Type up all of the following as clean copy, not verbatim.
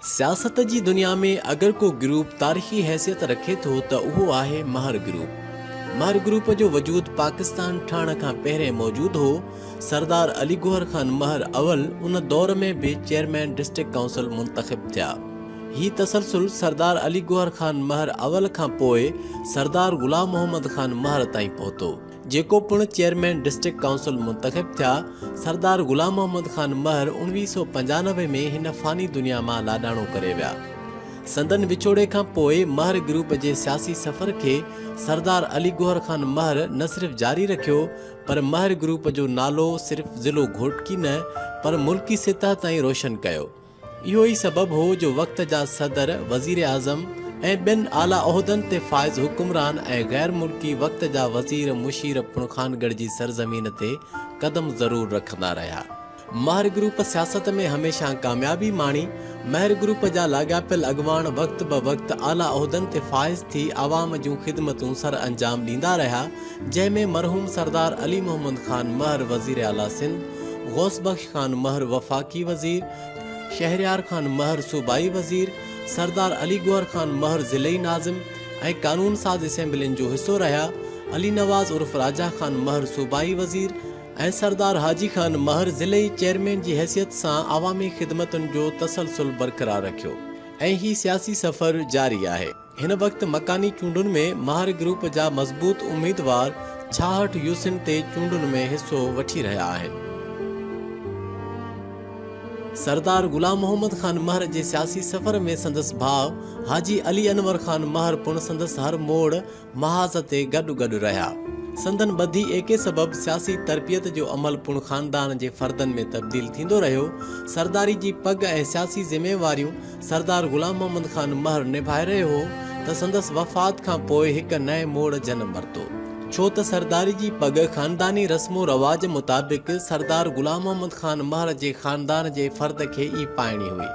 سياست جي دنيا ۾ اگر ڪو گروپ تاريخي حيثيت رکي ٿو ته اهو آهي مهر گروپ. مهر گروپ جو وجود پاڪستان ٺهڻ کان پهرين موجود هو. سردار علي گوهر خان مهر اول ان دور ۾ به چيئرمين ڊسٽرڪٽ ڪائونسل منتخب ٿيا. هي تسلسل سردار علي گوهر خان مهر اول کان پوء سردار غلام محمد خان مهر تائين پهتو. جيڪو پڻ چيئرمين ڊسٽرڪٽ ڪائونسل منتخب ٿيا، سردار غلام محمد خان مهر 1995 ۾ هن فاني دنيا مان لاڏاڻو ڪري ويا. سندن وڇوڙي کان پوء مهر گروپ جي سياسي سفر کي سردار علي گوهر خان مهر نه صرف جاري رکيو پر مهر گروپ جو نالو صرف ضلعو گهوٽڪي نه پر ملڪي سطح تائين روشن ڪيو. اهو ئي سبب هو جو وقت جا صدر، وزيراعظم ۽ ٻين اعليٰ عهدن تي فائز حڪمران ۽ غير ملڪي وقت جا وزير مشير پڻ خانڳڙهه جي سرزمين تي قدم ضرور رکندا رهيا. مهر گروپ سياست ۾ هميشه ڪاميابي ماڻي. مهر گروپ جا لاڳاپيل اڳواڻ وقت به وقت اعليٰ عهدن تي فائز ٿي عوام جون خدمتون سر انجام ڏيندا رهيا. جنهن ۾ مرحوم سردار علي محمد خان مهر وزيراعليٰ سنڌ، غوث بخش خان مهر وفاقي وزير، شهريار خان مهر صوبائي وزير، سردار علي گوهر خان مهر ضلعي ناظم ۽ قانون ساز اسيمبلين جو حصو رهيا، علي نواز عرف راجا خان مهر صوبائي وزير ۽ سردار حاجي خان مهر ضلعي چيئرمين جي حيثيت سان عوامي خدمتن جو تسلسل برقرار رکيو ۽ هي سياسي سفر جاري آهي. هن وقت مڪاني چونڊن ۾ ماهر گروپ جا مضبوط اميدوار 66 يوسين تي چونڊن ۾ حصو وٺي رهيا آهن. سردار غلام محمد خان مهر جي سياسي سفر ۾ سندس ڀاء حاجي علي انور خان مهر پڻ سندس هر موڙ محاذ تي گڏ گڏ رهيا. سندن ٻڌي ايڪي سبب سياسي تربيت جو عمل پڻ خاندان جي فردن ۾ تبديل ٿيندو رهيو. سرداري جي پڳ ۽ سياسي ذميواريون سردار غلام محمد خان مهر نڀائي رهيو هو ته سندس وفات کان پوء هڪ نئين موڙ جنم ورتو. ڇو ته سرداري جي پڳ خانداني رسم و رواج مطابق سردار غلام محمد خان مهر جي خاندان جي فرد کي ئي پائڻي هئي.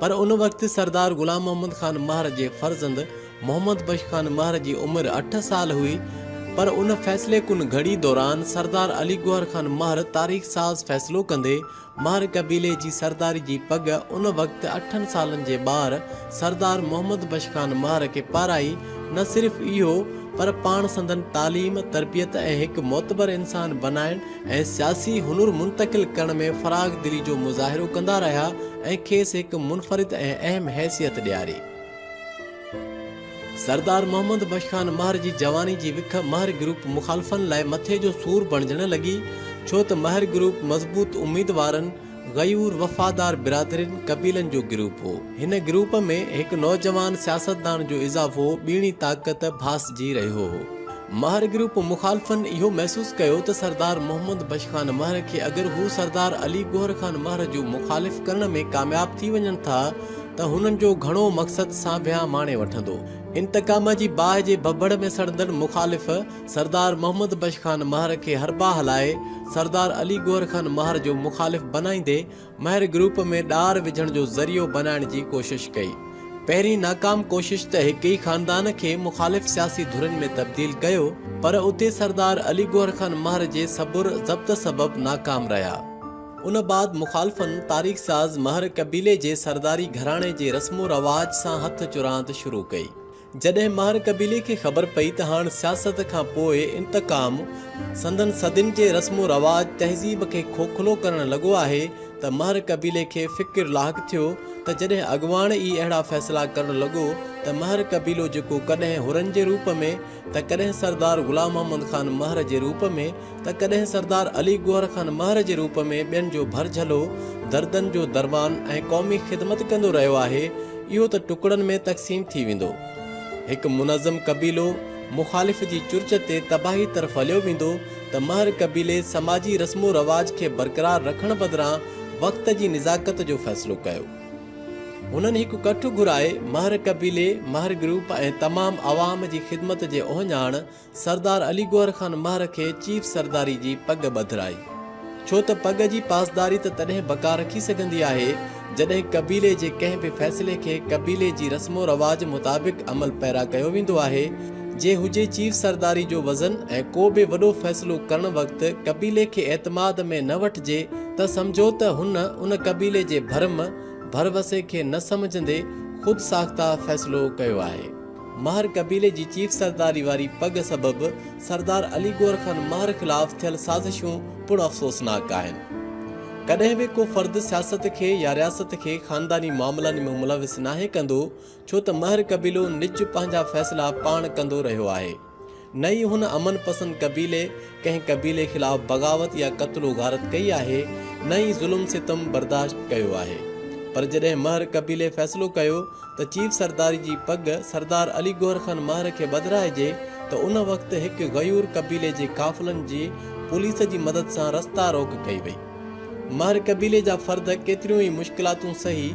پر ان وقت سردار غلام محمد خان مهر جي فرزند محمد بخش خان مهر جي عمر اٺ سال هئي پر ان فيصلي ڪن گهڙي دوران سردار علي گوهر خان مهر تاريخ ساز فيصلو ڪندي مهر قبيلي جي سرداري جي پڳ ان وقت اٺن سالن جي ٻار سردار محمد بخش خان مهر کي پارائي، نه صرف اهو پر پاڻ سندن تعليم، تربيت ۽ هڪ معتبر انسان بنائڻ ۽ سياسي هنر منتقل ڪرڻ ۾ فراخ دلي جو مظاهرو ڪندا رهيا ۽ کيس هڪ منفرد ۽ اهم حيثيت ڏياري. سردار محمد بخش خان مهر جي جواني جي وک مهر گروپ مخالفن لاء مٿي جو سور بڻجڻ لڳي، ڇو ته مهر گروپ مضبوط اميدوارن، غيور وفادار برادرين، قبيلن جو گروپ هو. هن گروپ ۾ هڪ نوجوان سياستدان جو اضافو ٻيڻي طاقت ڀاسجي رهيو هو. مهر گروپ مخالفن اهو محسوس ڪيو ته سردار محمد بخش خان مهر کي اگر هو سردار علي گوهر خان مهر جو مخالف ڪرڻ ۾ ڪامياب ٿي وڃن ٿا ته هنن جو گهڻو مقصد سانڀيان ماڻي وٺندو. انتقام جي باهه جي ڀڀڙ ۾ سڙندڙ مخالف سردار محمد بخش خان مهر کي حربا هلائي سردار علي گوهر خان مهر جو مخالف بنائيندي مهر گروپ ۾ ڏار وجهڻ جو ذريعو بنائڻ جي ڪوشش ڪئي. پهرين ناڪام ڪوشش ته هڪ ئي خاندان کي مخالف سياسي ڌرين ۾ تبديل ڪيو پر اتي سردار علي گوهر خان مهر جي صبر ضبط سبب ناڪام رهيا. ان بعد مخالفن تاريخ ساز مهر قبيلي جي سرداري گهراڻي جي رسم و رواج سان هٿ چراند شروع ڪئي. جڏهن مهر قبيلي کي خبر پئي ته هاڻ سياست کان پوء انتقام سندن صدين جي رسم و رواج تهذيب کي کوکلو ڪرڻ لڳو آهي ته مهر قبيلي کي فڪر لاحق ٿيو ته جڏهن اڳواڻ ئي اهڙا فيصلا ڪرڻ لڳو ته مهر قبيلو جيڪو ڪڏهن حرن جي روپ ۾ ته ڪڏهن سردار غلام محمد خان مهر جي روپ ۾ ته ڪڏهن سردار علي گوهر خان مهر جي روپ ۾ ٻين جو ڀرجهلو، دردن جو درمان ۽ قومي خدمت ڪندو رهيو آهي، اهو ته ٽڪڙن ۾ تقسيم ٿي ويندو. هڪ منظم قبيلو مخالف جي چرچ تي تباهي طرف هليو ويندو ته مهر قبيلي سماجي رسم و رواج کي برقرار رکڻ بدران وقت جي نزاڪت جو فيصلو ڪيو. هنن هڪ ڪٺ گهرائي مهر قبيلي، مهر گروپ ۽ تمام عوام جي خدمت جي اهڃاڻ سردار علي گوهر خان مهر کي چيف سرداري جي پڳ ٻڌرائي. ڇو ته پڳ جي پاسداري ته تڏهن بقا رکي سگهندي آهي، جڏهن قبيلي جي ڪنهن به فيصلي کي قبيلي جي رسم و رواج مطابق عمل پيرا ڪيو ويندو آهي. جي هجي چيف سرداري جو وزن ۽ ڪو به وڏو فيصلو ڪرڻ وقت قبيلي کي اعتماد ۾ نه وٺجي ته سمجهو ته هن ان قبيلي جي ڀرم، ڀروسي کي نه سمجهندي خود ساخته فيصلو ڪيو آهي. مهر قبيلي جي چيف سرداري واري پڳ سبب سردار علي گوهر خان مهر خلاف ٿيل سازشون پڻ افسوسناڪ آهن. ڪڏهن به ڪو فرد سياست کي يا رياست کي خانداني معاملن ۾ ملوث ناهي ڪندو ڇو ته مهر قبيلو نج پنهنجا فيصلا پاڻ ڪندو رهيو آهي. نه ئي هن امن پسند قبيلي ڪنهن قبيلي خلاف بغاوت يا قتل و غارت ڪئي آهي نه ئي ظلم ستم برداشت ڪيو آهي. پر جڏهن مهر قبيلي فيصلو ڪيو ته چيف سرداري جي پڳ سردار علي گوهر خان مهر کي ٻڌرائجي ته ان وقت هڪ غيور قبيلي جي قافلن جي پوليس جي مدد سان رستا روڪ ڪئي وئي. مهر قبيلي جا فرد ڪيتريون ئي مشڪلاتون سهي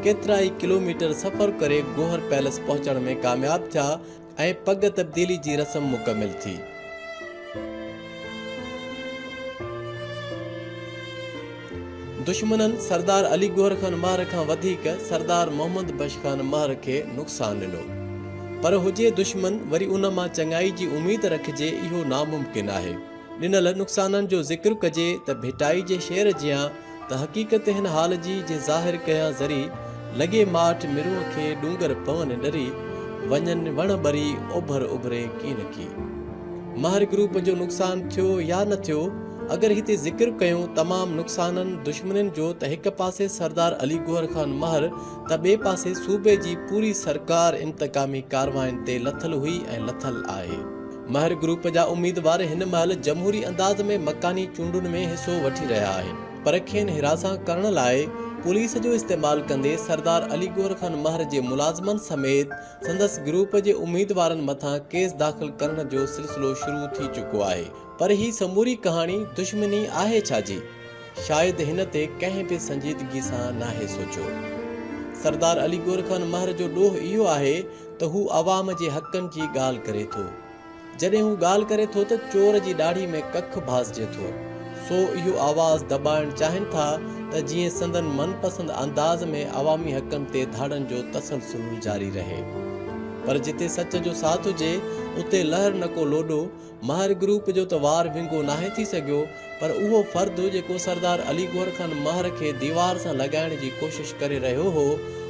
ڪيترائي ڪلوميٽر سفر ڪري گوهر پيلس پهچڻ ۾ ڪامياب ٿيا ۽ پڳ تبديلي جي رسم مڪمل ٿي. دشمنن سردار علي گوهر خان مهر کان وڌيڪ سردار محمد بخش خان مهر کي نقصان ڏنو. پر هجي دشمن وري ان مان چڱائي جي اميد رکجي اهو ناممڪن آهي. ڏنل نقصانن جو ذڪر ڪجي ته ڀٽائي جي شعر جيان ته حقيقت هن حال جي جي ظاهر ڪيان ذري، لڳي ماٺ مرونء کي ڏونگر پون ڏري، وڃن وڻ ٻري اوڀر اڀري ڪين ڪي. مهر گروپ جو نقصان ٿيو يا نه ٿيو، اگر هتي ذڪر ڪيون تمام نقصانن دشمنين جو ته هڪ پاسي سردار علي گوهر خان مهر ته ٻئي پاسي صوبي جي پوري سرڪار انتقامي ڪارواين تي لٿل هئي ۽ لٿل آهي. مهر گروپ جا اميدوار هن مهل جمهوري انداز ۾ مڪاني چونڊن ۾ حصو وٺي رهيا آهن پر کين هراسان ڪرڻ لاء پوليس جو استعمال ڪندي سردار علي گوهر خان مهر جي ملازمن سميت سندس گروپ جي اميدوارن مٿان ڪيس داخل ڪرڻ جو سلسلو شروع ٿي چڪو آهي پر هي سموري ڪهاڻي دشمني آهي ڇا جي؟ شايد هن تي ڪنهن به سنجيدگي سان ناهي سوچيو. سردار علي گوهر خان مهر جو ڏوهه اهو آهي ته هو عوام جي حقن جي ڳالهه ڪري ٿو. جڏهن هو ڳالهه ڪري ٿو ته چور جي ڏاڙهي ۾ ڪک ڀاسجي ٿو. سو اهو آواز دٻائڻ چاهين ٿا ته جيئن سندن من پسند انداز ۾ عوامي حقن تي ڌاڙن جو تسلسل جاري رهي. پر جتي سچ جو ساٿ هجي اتي لهر نه ڪو لوڏو مهر گروپ جو ته وار ونگو ناهي ٿي سگهيو پر اهو فرد جيڪو سردار علي گوهر خان مهر کي ديوار سان لڳائڻ جي ڪوشش ڪري رهيو هو،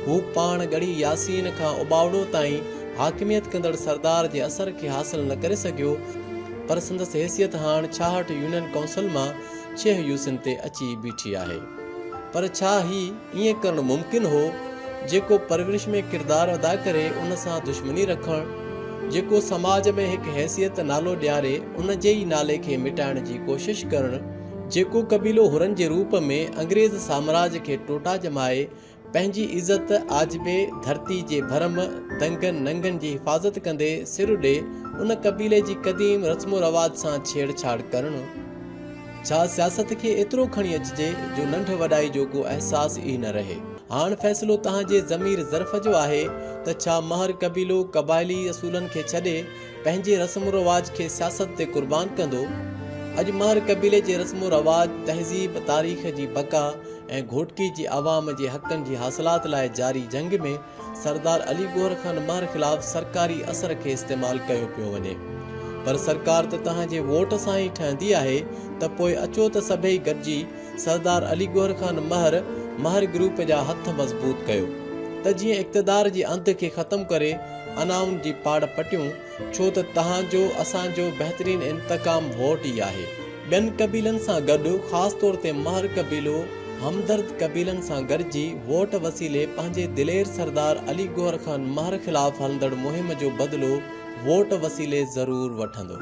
هو پاڻ ڳڙهي ياسين کان اٻاوڙو تائين حاڪميت ڪندڙ سردار جي اثر کي حاصل نه ڪري سگهيو پر سندس حيثيت هاڻ 66 يونين ڪائونسل مان ڇهه يوسين تي اچي بيٺي آهي. پر ڇا هي ائين ڪرڻ ممڪن هو؟ جيڪو پرورش ۾ ڪردار ادا ڪري ان سان دشمني رکڻ، جيڪو سماج ۾ هڪ حيثيت نالو ڏياري ان جي ئي نالي کي مٽائڻ جي ڪوشش ڪرڻ، جيڪو قبيلو حرن جي روپ ۾ انگريز سامراج کي ٽوٽا ڄمائي پنهنجي عزت، آجبي، ڌرتي جي ڀرم، دنگن ننگن جي حفاظت ڪندي سر ڏي ان قبيلي جي قديم رسم و رواج سان ڇيڙ ڇاڙ ڪرڻ. ڇا سياست کي ايترو کڻي اچجي جو ننڍ وڏائي جو ڪو احساس ئي نه رهي. هاڻ فيصلو توهان جي ضمير ظرف جو آهي ته ڇا مهر قبيلو قبائلي اصولن کي ڇڏي پنهنجي رسم و رواج کي سياست تي قربان ڪندو؟ اڄ مهر قبيلي جي رسم و رواج، تهذيب، تاريخ جي بقا ۽ گهوٽڪي جي عوام جي حقن جي حاصلات لاء جاري جنگ ۾ سردار علي گوهر خان مهر خلاف سرڪاري اثر کي استعمال ڪيو پيو وڃي پر سرڪار ته توهان جي ووٽ سان ئي ٺهندي آهي ته پوء اچو ته سڀئي گڏجي سردار علي گوهر خان مهر مهر گروپ جا هٿ مضبوط ڪيو ته جيئن اقتدار جي انڌ کي ختم ڪري انائن جي پاڙ پٽيون ڇو ته توهان جو اسان جو بهترين انتقام ووٽ ئي آهي. ٻين قبيلن سان گڏ خاص طور تي مهر قبيلو همدرد قبيلن سان گڏجي ووٽ وسيلي پنهنجي دلير سردار علي گوهر خان مهر خلاف هلندڙ مهم جو بدلو ووٽ وسيلي ضرور وٺندو.